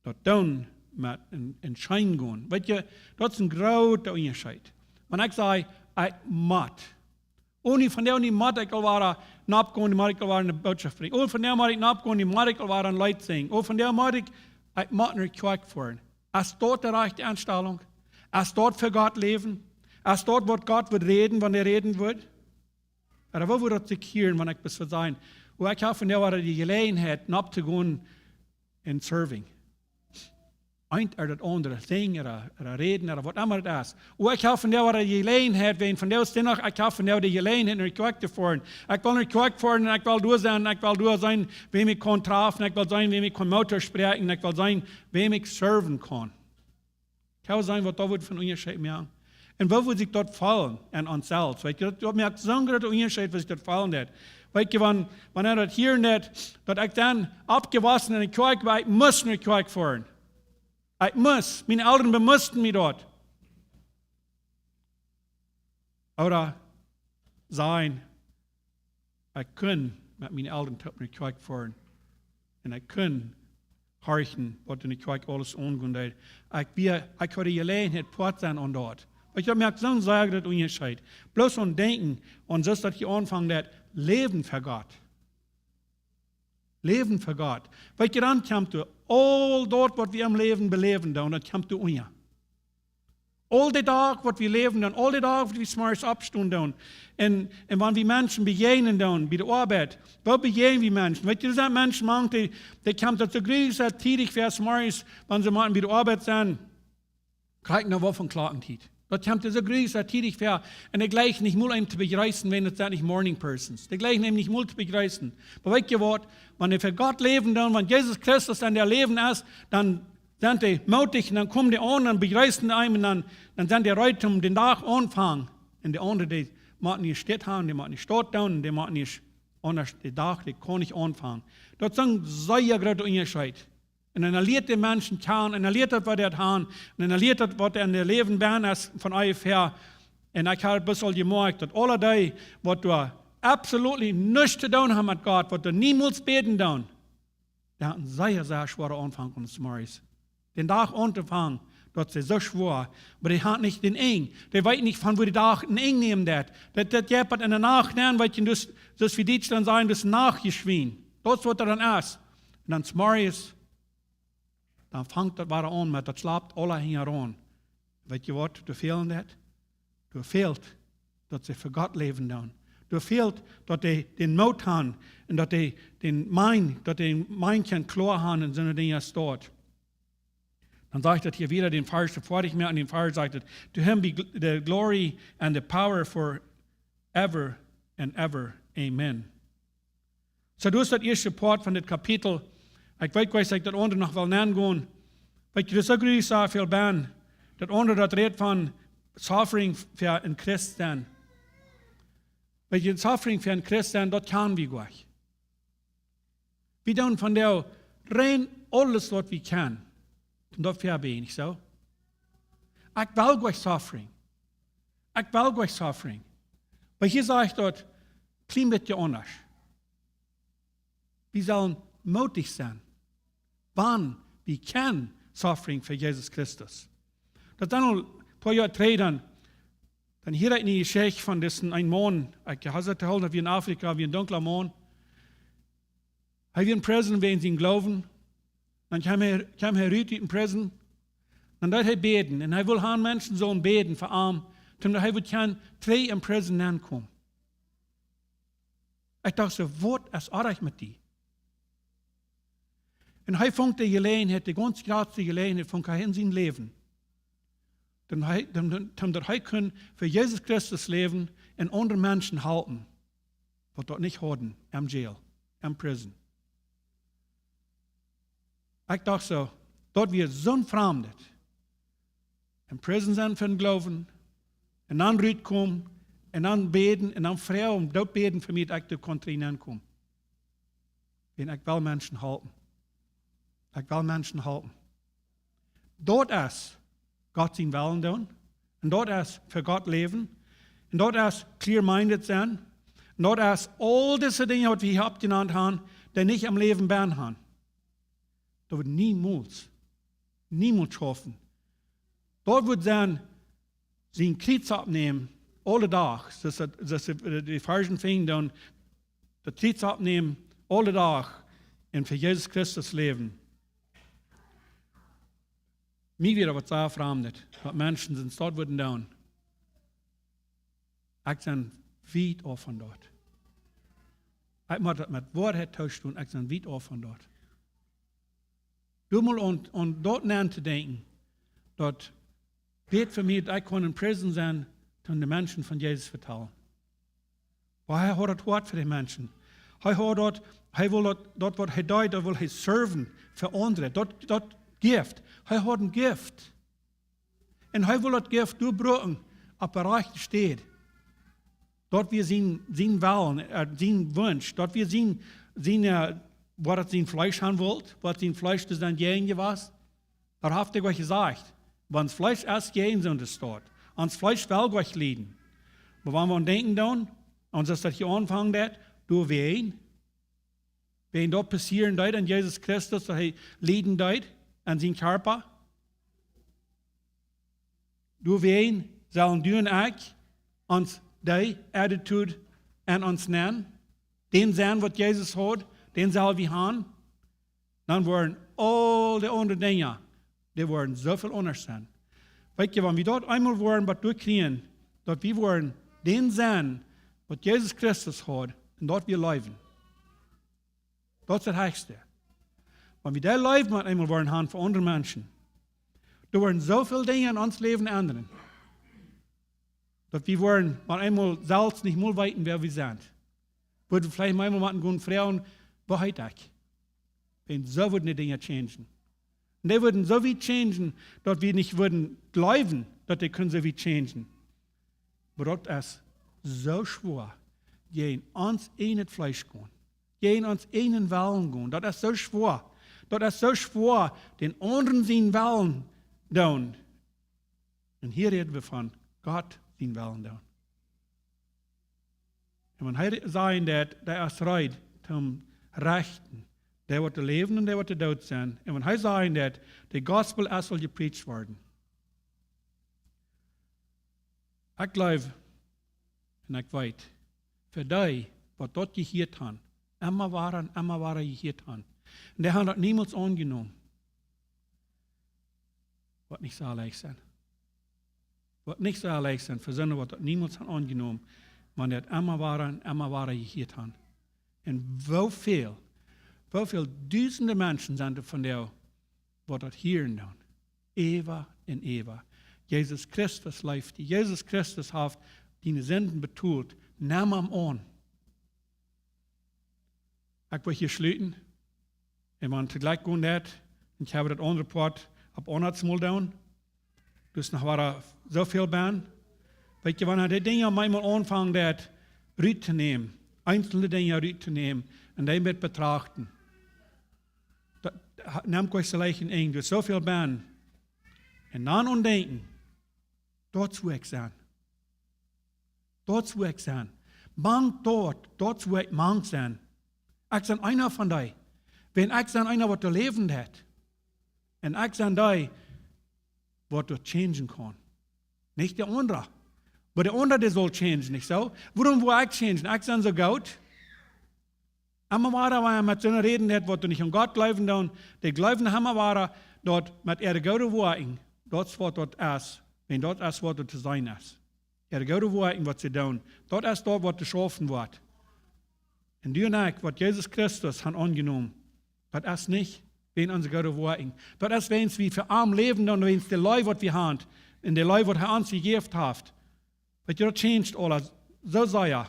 daut doonen met een, een scheen gonen. Weet jie, daut es een groota Unjascheet. Wan ekj saj, ekj mott. Oba vondoag mott ekj aul wada nopp gonen, mott ekj aul wada eene Bootschoft brinjen. Oba vondoag mott ekj nopp gonen, mott ekj aul wada een Leet sinjen. Oba vondoag mott ekj, ekj mott no de Kjoakj foaren. Es daut de rajchte Enstalunk? Es daut fa Gott läwen? Es daut waut Gott wudd räden, wan hee räden wudd? Ooda woo wudd daut sikj hieren, wan ekj bloos wudd sajen, oba ekj hab vondoag wada de Jeläajenheit nopp to gonen en serving? Eent ooda daut aundre, sinjen ooda, ooda räden ooda waut emma daut es. Oba ekj hab vondoag wada de Jeläajenheit, wäajen vondoag es Sindach, ekj hab vondoag de Jeläajenheit no de Kjoakj to foaren. Ekj well no de Kjoakj foaren un ekj well doa sennen, ekj well doa sennen, wäm ekj kaun träfen, ekj well seenen, wäm ekj kaun Moot toospräakjen, ekj well seenen, wäm ekj serven kaun. Kaun sennen waut daut wudd fa een Unjascheet moaken. Un woo wudd sikj daut fälen aun ons selfst? Weet jie, daut, daut moakt soon grooten Unjascheet, woo sikj daut fälen deit. Weet jie, wan, wan ekj daut hieren deit, daut ekj dan oppjewossen en de Kjoakj, oba ekj must no de Kjoakj foaren. Ekj must, miene Elren bemusten mie daut. Ooda sajen, ekj kunn met miene Elren toop no de Kjoakj foaren. Un ekj kunn horchen waut en de Kjoakj aules aungonen deed. Ekj wia, ekj haud de Jeläajenheit Poat sennen aun daut. Weet jie, daut moakt soon sea grooten Unjascheet. Bloos aun denkjen, aun soo daut hee aunfangen deit, läwen fa Gott. Läwen fa Gott. Weet jie, dan kjemt doa aul daut waut wie em Läwen beläwen doonen, daut kjemt doa unja. Aul de Doag waut wie läwen doonen, aul de Doag waut wie zemorjes oppstonen doonen. Un, un wan wie Menschen bejäajnen doonen, bie de Oabeit, woo bejäajnen wie Menschen? Weet jie, doa sent Menschen mank, dee, dee kjemt daut soo jreslich tiedich fa zemorjes, wan see motten bie de Oabeit sennen. Krakjt no waut fa Klockentiet? Daut kjemt dise Griechen tiedich väa. Un dee jleichen nich mol eenem to bejreessen, wan daut sent nich morning persons. Dee jleichen nich mol to bejreessen. Oba weet jie waut? Wan dee fa Gott läwen doonen, wan Jesus Christus en äa Läwen es, dan sent dee mootich un dan komen dee aun un bejreessen eenem un dan, dan sent dee reed om dän Dach auntofangen. Un de aundre, dee motten nich Städ haben, dee motten nich Städ doonen, dee motten nich aundasch, de Dach, dee kaun nich aunfangen. Daut es een sea groota Unjascheet. Un dan lieet dee Menschen kjanen, un dan lieet daut, waut dee haben, un dan lieet daut, waut en äa Läwen bennen es von ea väa. Un ekj hab bloos aul jemoakjt, daut aule dee, waut doa absolutely nuscht to doonen haben met Gott, waut doa niemols bäden doonen, dee haben sea, sea schwoaren Aunfank aun des Morjes. Dän Dach auntofangen, daut es soo schwoa, oba dee haben nich dän Enj. Dee weeten nich, von wua de Dach een Enj nämen deit. Daut, daut jeit bat en de Nacht nenn, weetst du, daut, daut wie dit dan sajen, daut es Nacht jeschwient. Daut es waut doa dan es. Un dan 's Morjes, dan fangt daut wada aun met, daut schlapt aule hinjaraun. Weetst du waut, doa fält daut? Doa fält, daut see fa Gott läwen doonen. Doa fält, daut dee dän Moot haben un daut dee dän Mind, daut dee dän Mind kjennen kloa haben un soone Dinja aus daut. Dan sajcht daut hia wada, dän Varsch, de vorichmol en dän Varsch sajcht et: "To him be gl-, the glory and the power forever and ever. Amen." Soo, daut es daut ieeschte Poat von dit Kapitel. Ekj weet, ekj saj daut aundre noch wel nenn gonen. Weetst du, daut es uk sea väl bennen. Daut aundre, daut rät von suffering fa een Christ sennen. Weetst du, suffering fa een Christ sennen, daut kjennen wie goa nich. Wie doonen vondoag rein aules, waut wie kjennen, om daut väa to brinjen, nich soo? Ekj well goa nich suffering. Ekj well goa nich suffering. Oba hia sajcht daut, kjlien bät aundasch. Wie sellen mootich sennen, wan wie kjennen suffering fa Jesus Christus. Daut dan aul een poa Joa trigj, dan, dan hieed ekj eene Jeschicht von disen eenen Maun. Ekj hab see to hoolen, daut wia en Afrika, wia een dunkla Maun. Hee wia en prison wäajen sienen Gloowen. Dan kjeem hee, kjeem hee rut ut dän prison. Dan deed hee bäden. Un hee wull haben, Menschen sullen bäden fa am, daut hee wudd kjennen trigj en prison nenkomen. Ekj docht soo, waut es oajch met die? Un hee funk de Jeläajenheit, de gaunz jratste Jeläajenheit funk hee en sien Läwen. Dan hee, dan, dan, dan daut hee kunn fa Jesus Christus läwen un aundre Menschen halpen, waut daut nich hauden, em jail, em prison. Ekj docht soo, daut wia soon Framdet. En prison sennen fa dän Gloowen, un dan rutkomen, un dan bäden, un dan froagen, doot bäden fa mie, daut ekj doa kunn nenkomen. Un ekj well Menschen halpen. Ekj well Menschen halpen. Daut es Gott sienen Wellen doonen. Un daut es fa Gott läwen. Un daut es clear-minded sennen. Un daut es aul dise Dinja, waut wie hia oppjenant haben, dee nich em Läwen bennen haben. Daut woat niemols, niemols schaufen. Daut woat sennen, sien Kjriez oppnämen, aule Dach, soo aus daut, soo aus de, de Varschen finjen doonen, daut Kjriez oppnämen, aule Dach, un fa Jesus Christus läwen. Mie wia waut sea Framdet, waut Menschen sent daut wudden doonen. Ekj sie wiet auf von daut. Ekj mott daut met Woarheit toostonen, ekj sie wiet auf von daut. Doa mol aun, aun daut nenn to denkjen, daut dit fa mie, daut ekj kunn en prison sennen, om de Menschen von Jesus vetalen. Oba hee haud daut Hoat fa de Menschen. Hee haud daut, hee wull daut, daut waut hee deed, daut wull hee serven fa aundre. Daut, daut Gift. Hee haud een Gift. Un hee wull daut Gift doabrucken opp de rajchte Städ. Daut wia sien, sien Wellen, äh, sien Wunsch. Daut wia sien, sien, äh, waut daut sien Fleesch haben wull, waut sien Fleesch to sennen jäajen wia. Daut haft hee uk jesajcht. Wan ons Fleesch es jäajen, soo es daut. Ons Fleesch well uk lieden. Oba wan wie aun denkjen dan, un soo aus daut hia aunfangen deed, doawäajen, wäajen daut passieren deed aun Jesus Christus, daut hee lieden deed aun sienen Kjarpa. Doawäajen sellen du un ekj ons dee attitude aun ons nämen, dän sennen, waut Jesus haud, dän sell wie haben. Dan woaren aul de aundre Dinja, dee woaren soo väl aundasch sennen. Weetst du, wan wie daut eemol woaren waut derchkjrieen, daut wie woaren dän sennen, waut Jesus Christus haud, un daut wie läwen. Daut es daut hechste. Wan wie dee Leew met eemol woaren haben fa aundre Menschen, doa woaren soo väl Dinja en ons Läwen endren. Daut wie woaren mau eemol selfst nich mol weeten, wäa wie sent. Wudden veleicht mau eemol motten gonen froagen: "Woo heet ekj?" Wan soo wudden de Dinja changen. Un dee wudden soo wiet changen, daut wie nich wudden jleewen, daut dee kunnen soo wiet changen. Oba daut es soo schwoa, jäajen ons ieejnet Fleesch gonen, jäajen ons ieejnen Wellen gonen. Daut es soo schwoa. Daut es soo schwoa, dän aundren sienen Wellen doonen. Un hia räden wie von Gott sienen Wellen doonen. Un wan hee sajen deit, dee es reed toom rechten, dee woat läwen un dee woat doot sennen. Un wan hee sajen deit, de Gospel es, saul jepreacht woaren. Ekj jleew un ekj weet, fa dee, waut daut jehieet han, emma wada un emma wada jehieet han, un dee han daut niemols aunjenomen, woat nich soo leicht sennen. Woat nich soo leicht sennen fa soone, waut daut niemols han aunjenomen, wan dee daut emma wada un emma wada jehieet han. Un woo väl, woo väl dusende Menschen sent doa vondoag, waut daut hieren doonen. Äwa un äwa. Jesus Christus leeft die. Jesus Christus haft diene Sinden betolt. Nem am aun. Ekj well hia schluten. Un wan et jlikj gonen deit, un ekj hab daut aundre Poat opp aundasch mol doonen. Doa es noch wada soo väl bie. Weet jie, wan dee Dinja mau eemol aunfangen deit, rut to nämen, eenzelne Dinja rut to nämen un dee met betrachten. Daut, ha-, nemt kjeen soo leicht en Enj, doa es soo väl bie. Un dan aun denkjen, daut es woo ekj sie. Daut es woo ekj sie. Mank daut, daut es woo ekj mank sie. Ekj sie eena von dee. Wan ekj sie eena, waut doa läwen deit. Un ekj sie dee, waut doa changen kaun. Nich de aundra. Oba de aundra, dee saul changen, nich soo? Wuarom woa ekj changen? Ekj sie soo goot. Emma wada, wan eena met soone räden deit, waut doa nich aun Gott jleewen doonen, dee jleewen emma wada, daut met äare goode Woakjen, daut es waut daut es, wan daut es waut doa to seenen es. Äare goode Woakjen, waut see doonen, daut es daut, waut doa schaufen woat. Un du un ekj, waut Jesus Christus han aunjenomen, daut es nich wäajen onse goode Woakjen. Daut es wäajen wie fa am läwen doonen, wäajen de Leew, waut wie han, un de Leew, waut hee ons jejäft haft. Weet jie, daut changet aules soo sea.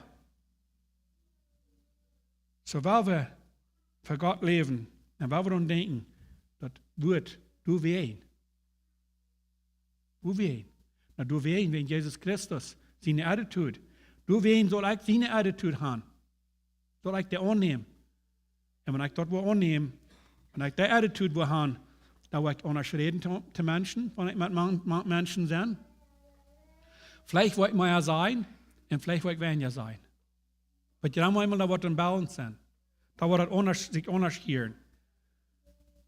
Soo, wan wie fa Gott läwen un wan wie dan denkjen, daut woat doawäajen. Wuarom? Na, doawäajen, wäajen Jesus Christus siene Attitude. Doawäajen saul ekj siene Attitude han. Saul ekj dee aunnämen. Un wan ekj daut woa aunnämen, wan ekj dee Attitude woa han, dan woa ekj aundasch räden to, to Menschen, wan ekj met man-, man-, Menschen sie. Veleicht woa ekj mea sajen un veleicht woa ekj weinja sajen. Oba dan mott eemol doa waut en Balance sennen. Doa woat daut aundasch, sikj aundasch hieren.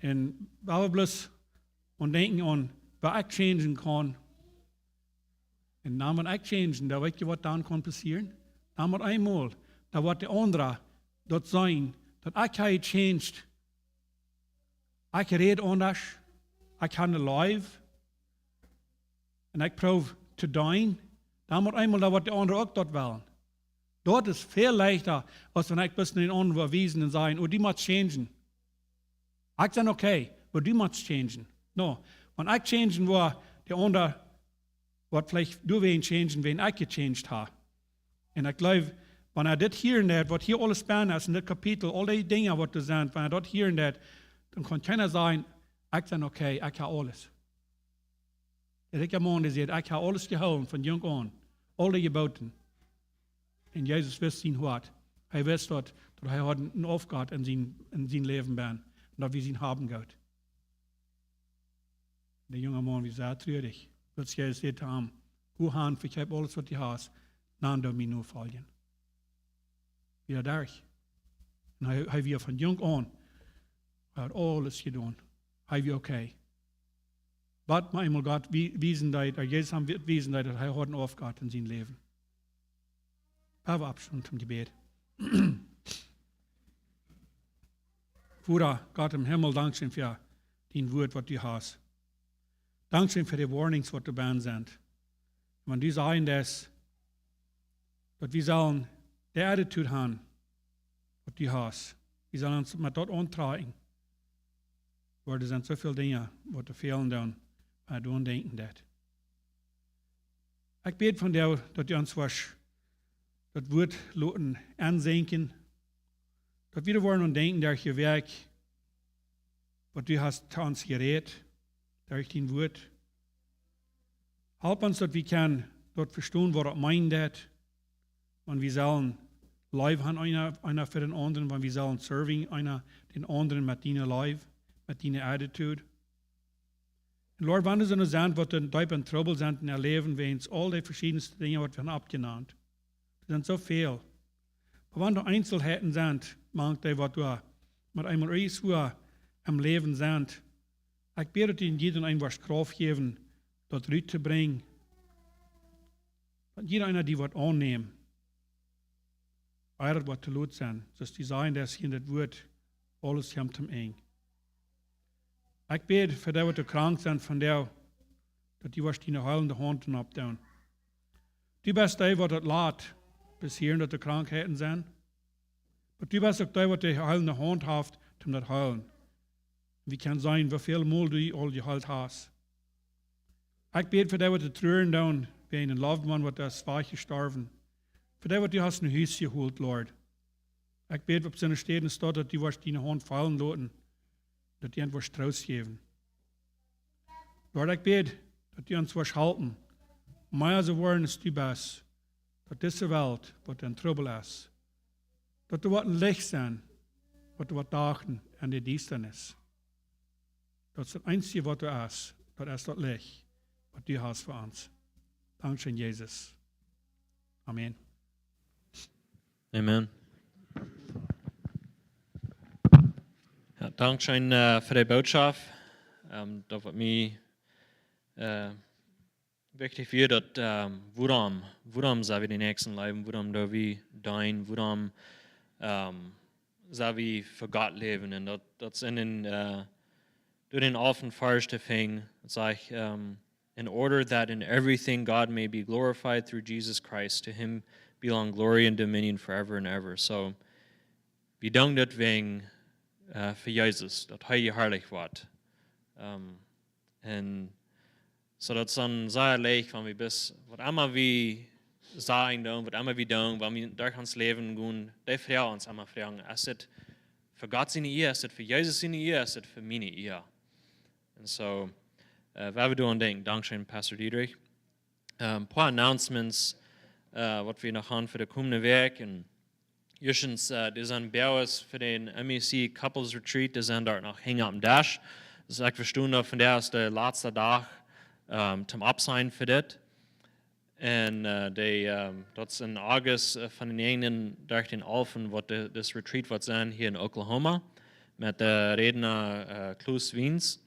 Un wan wie bloos aun denkjen aun, waut ekj changen kaun. Un dan, wan ekj changen, dan weet jie, waut dan kaun passieren? Dan mott eemol, dan woat de aundra daut seenen, daut ekj hab jechanged. Ekj räd aundasch. Ekj hab ne Leew. Un ekj proow to deenen. Dan mott eemol, dan woat de aundra uk daut wellen. Daut es väl leichta, aus wan ekj bloos no dän aundren woa wiesen un sajen: "Oh, du motst changen." Ekj sie okay, oba du motst changen. No, wan ekj changen woa, de aundra woat veleicht doawäajen changen, wan ekj jechanged hab. Un ekj jleew, wan hee dit hieren deit, waut hia aules bie es en dit Kapitel, aul dee Dinja, waut doa sent, wan hee daut hieren deit, dan kaun kjeena sajen: "Ekj sie okay, ekj hab aules." De rikja Maun, dee säd: "Ekj hab aules jehoolen von junk aun, aul dee Jeboten." Un Jesus wist sien Hoat. Hee wist daut, daut hee haud eene Aufgow en sien, en sien Läwen bie. Un daut wia sien Hab un Goot. De junge Maun wia sea trurich. Wiels Jesus säd to am: "Go han, vekjeep aules, waut du hast, dan doo mie nofoljen." Wia derch. Un hee, hee wia von junk aun, hee haud aules jedonen. Hee wia okay. Waut mau eemol Gott wie-, wiesen deed, daut Jesus am wie-, wiesen deed, daut hee haud eene Aufgow en sien Läwen. Wan wie oppstonen toom Jebäd. Voda Gott em Himmel, dankscheen fa dien Wuat, waut du hast. Dankscheen fa de Warnings, waut doa bie sent. Wan du sajen deist, daut wie sellen de Attitude han, waut du hast. Wie sellen ons met daut auntrakjen. Oba doa sent soo väl Dinja, waut doa fälen dan, wan wie doaraun denkjen daut. Ekj bäd von die, daut du ons woascht daut Wuat loten aunsenkjen, daut wie doa woaren aun denkjen, daut je werkjlich, waut du hast to ons jerät, daut je dien Wuat. Halp ons, daut wie kjennen daut vestonen, waut daut meent, daut, wan wie sellen Leew haben, eena, eena fa dän aundren, wan wie sellen serving, eena dän aundren met diene Leew, met diene attitude. Un Lord, wan doa soone sent, waut en deepen Trubbel sent en äa Läwen, wäajen aul dee veschiedne Dinja, waut wie haben oppjenant, doa sent soo väl. Oba wan doa Eenzelheiten sent, mank dee, waut doa met eemol irjentwua em Läwen sent, ekj bäd, daut du jieda eenen woascht Krauft jäwen, daut rut to brinjen. Daut jieda eena dee woat aunnämen, ea daut woat to lot sennen, soo aus dee sajen, daut hia en daut Wuat aules kjemt toom Enj. Ekj bäd fa dee, waut doa krank sent von die, daut du woascht diene heelende Haunt oppdoonen. Du best dee, waut daut lat passieren, daut doa Krankheiten sent. Oba du best uk dee, waut de heelende Haunt haft, om daut to heelen. Wie kjennen seenen, woo väl mol du aul jeheelt hast. Ekj bäd fa dee, waut doa truaren doonen, wäajen een loved one, waut es wajchjestorwen. Fa dee, waut du hast no Hus jehoolt, Lord. Ekj bäd opp soone Städen, daut du woascht diene Haunt faulen loten, daut du an woascht Troost jäwen. Lord, ekj bäd, daut du ons woascht halpen, mea soo woaren aus du best, daut dise Welt, waut en Trubbel es, daut doa woat een Licht sennen, waut doa woat dachen en de Diestanis. Daut es daut eensje, waut doa es, daut es daut Licht, waut du hast fa ons. Dankscheen, Jesus. Amen. Amen. Jo, dankscheen, äh, fa de Botschaft. Ähm, daut waut mie, äh, wichtich wia, daut, ähm, wuarom, wuarom sell wie dän Näakjsten leewen, wuarom doo wie deenen, wuarom, ähm, sell wie fa Gott läwen. Un daut, daut es en dän, äh, doa dän alften Varsch to finjen, daut sajcht, ähm, "In order that in everything God may be glorified through Jesus Christ, to him belong glory and dominion forever and ever." So, wie doonen daut wäajen, äh, fa Jesus, daut hee jeharlicht woat. Ähm, un soo daut es dan sea leicht, wan wie bloos, waut emma wie sajen doonen, waut emma wie doonen, wan wie derch ons Läwen gonen, dee froagen ons emma Froagen: Es dit fa Gott siene Ea, es dit fa Jesus siene Ea, es dit fa miene Ea? Un soo, äh, woa wie doaraun denkjen. Dankscheen, Pastor Dietrich. Ähm, poa Announcements, äh, waut wie noch haben fa de komende Wäakj. Un ieeschtens, äh, doa sent Baues fa dän M E C Couples Retreat, dee sent doa noch hinjen oppem Desch. Soo ekj vesto daut vondoag es de latste Dach, ähm, toom oppsajen fa dit. Un, äh, dee, ähm, daut es en August, äh, von dän näajenden derch dän alften, waut de, dit Retreat woat sennen hia en Oklahoma met de Rädna, äh, Klaus Wiens.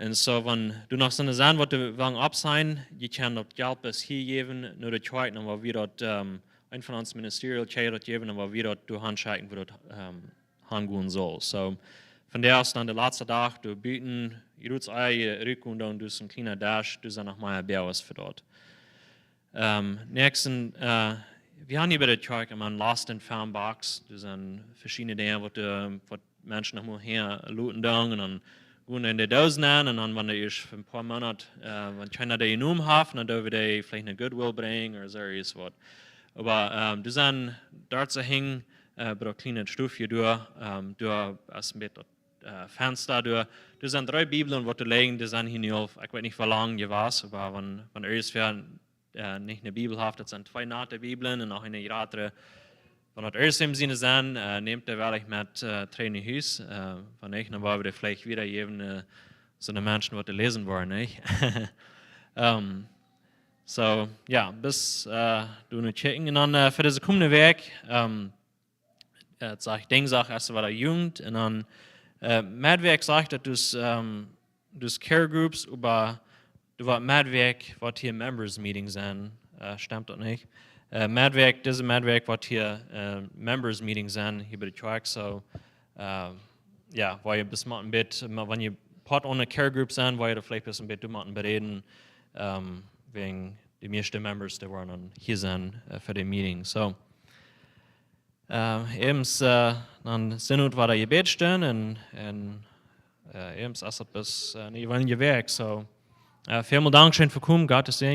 Un soo, wan doa noch soone sent, waut doa wellen oppsajen, jie kjennen daut Jelt bloos hia jäwen, no de Kjoakj, dan woa wie daut, ähm, een von ons Ministerial kjeen daut jäwen, dan woa wie daut doa hanschekjen, wua daut, ähm, hangonen saul. Soo, vondoag es dan de latste Dach, doa buten, jie doot ea rutkomen, dan doa es een kjliena Desch, doa sent noch mea Baues fa daut. Ähm, näakjsten, äh, wie haben hia bie de Kjoakj emma eene Lost and Found Box. Doa sent veschiedne Dinja, waut, äh, waut Menschen noch mol hia loten doonen. Un dan gonen dee en de Doos nenn. Un dan, wan dee es fa een poa Moonat, äh, wan kjeena dee jenomen haft, dan doo wie dee veleicht no Goodwill brinjen ooda soo irjentwaut. Oba, ähm, doa sent doa soo hinjen, äh, bie daut kjliene Stoofje doa, ähm, doa es een bät daut, äh, Fensta doa. Doa sent dree Bibeln, waut doa lijen, dee sent hia nu aul, ekj weet nich, woo lang jewast, oba wan, wan irjentwäa äh, nich eene Bibel haft, daut sent twee naute Bibeln un noch eene jratre. Wan daut irjentwäm siene sent, äh, nämt dee woll met, äh, trigj no Hus. Äh, wan nich, dan woa wie dee veleicht wieda jäwen, äh, soone Menschen, waut dee läsen wellen, nich? Ähm, soo, jo, bloos, äh, doa no checken. Un dan, äh, fa dise komende Wäakj, ähm, äh, saj ekj, Dinjsdach es wada Jugend. Un dan, äh, Meddwäakj saj ekj daut, daut, ähm, daut Care Groups, oba doa woat Meddwäakj, woat hia Members Meeting sennen. Äh, stemt daut nich? Äh, Meddwäakj, dise Meddwäakj woat hia, äh, Members Meeting sennen, hia bie de Kjoakj. Soo, äh, jo, woa jie bloos mau een bät, mau wan jie Poat aun eene Care Group sent, woa jie doa veleicht bloos een bät doa mau bereden, ähm, wäajen de mieeschte Members, dee woaren dan hia sennen, äh, fa de Meeting. Soo. Äh, äwens, äh, dan sent wie wada Jebäd stonen un, un, äh, äwens es daut bloos, äh, nich weinje Wäakj. Soo, äh, välmol Dankscheen fa komen, Gott to säajnen.